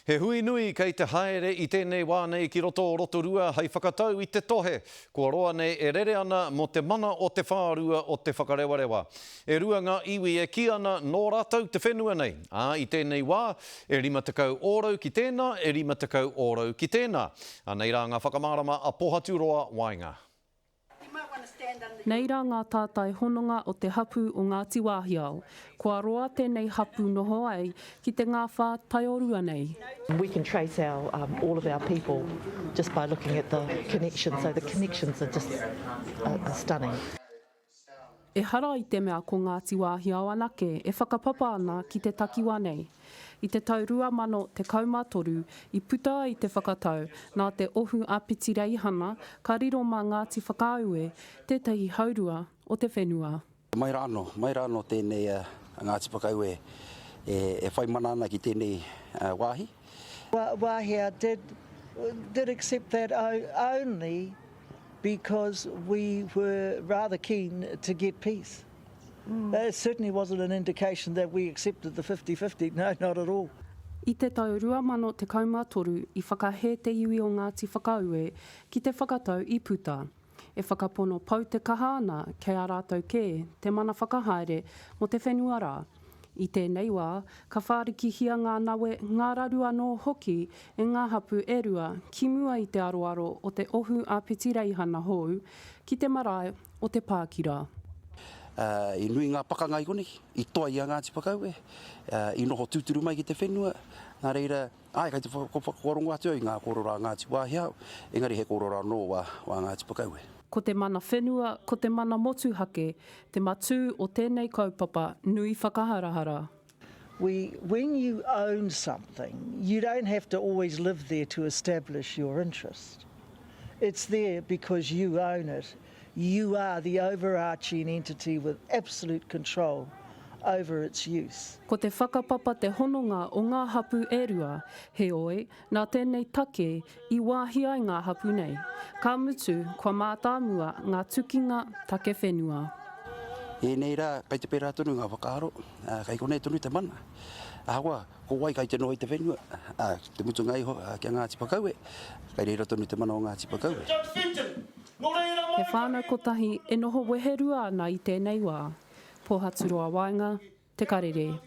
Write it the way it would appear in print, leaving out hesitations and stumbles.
He hui nui kei te haere i tēnei wā nei ki roto o Rotorua hei whakatau i te tohe kua roa nei e rere ana mō te mana o te whārua o Te Whakarewarewa. E rua ngā iwi e kī ana nō rātou te whenua nei, ā, i tēnei wā, e 50 ōrau ki tēnā, e 50 ōrau ki tēnā. Anei rā ngā whakamārama a Pohaturoa Waenga. Nei rā ngā tātai hononga o te hapū o Ngāti Wāhiao. Kua roa tēnei hapū noho ai ki te ngāwhā taiorua nei. We can trace our all of our people just by looking at the connections, so the connections are just are stunning. Ehara i te mea ko Ngāti Wāhiao anake e whakapapa ana ki te takiwā nei. I te tau 2013 i puta ai te whakatau nā te ohu āpiti reihana ka riro mā Ngāti Whakaaue tētahi haurua o te whenua. Mai rā anō, mai rā anō tēnei a Ngāti Whakaue e whai mana ana ki tēnei wāhi. Wāhia did did accept that only because we were rather keen to get peace. It certainly wasn't an indication that we accepted the fifty-fifty, no, not at all. I te tau 2013 i whakahē te iwi o Ngāti Whakaue ki te whakatau i puta. E whakapono pou te kaha ana kei a rātou kē te mana whakahaere mō te whenua rā. I tēnei wā, ka whārikihia ngā nawe, ngā raru anō hoki e ngā hapū e rua ki mua i te aroaro o te ohu āpiti reihana hou ki te marae o Te Pākira. I nui ngā pakanga i konei, i toa i a Ngāti Whakaue, i noho tūturu mai ki te whenua, nā reira, āe kei te whakarongo atu au i ngā kōrero a Ngāti Wāhiao, engari he kōrero anō wā Ngāti Whakaue. Ko te mana whenua, ko te mana motuhake, te matū o tēnei kaupapa nui whakaharahara. We, when you own something, you don't have to always live there to establish your interest. It's there because you own it. You are the overarching entity with absolute control over its use. Ko te whakapapa te hononga o ngā hapū e rua, heoi, Nā tēnei take i wāhi ai ngā hapū nei, ka mutu kua mātāmua ngā tukinga take whenua. Ēnei rā, kei te pērā tonu ngā whakaaro, ā, kei konei tonu te mana. Ahakoa, ko wai kei te noho i te whenua, ā, te mutunga iho, ā, ki a Ngāti Whakaue, kei reira tonu te mana o Ngāti Whakaue. He whānau kotahi e noho weherua ana i tēnei wā. Pōhaturoa Waenga, Te Karere.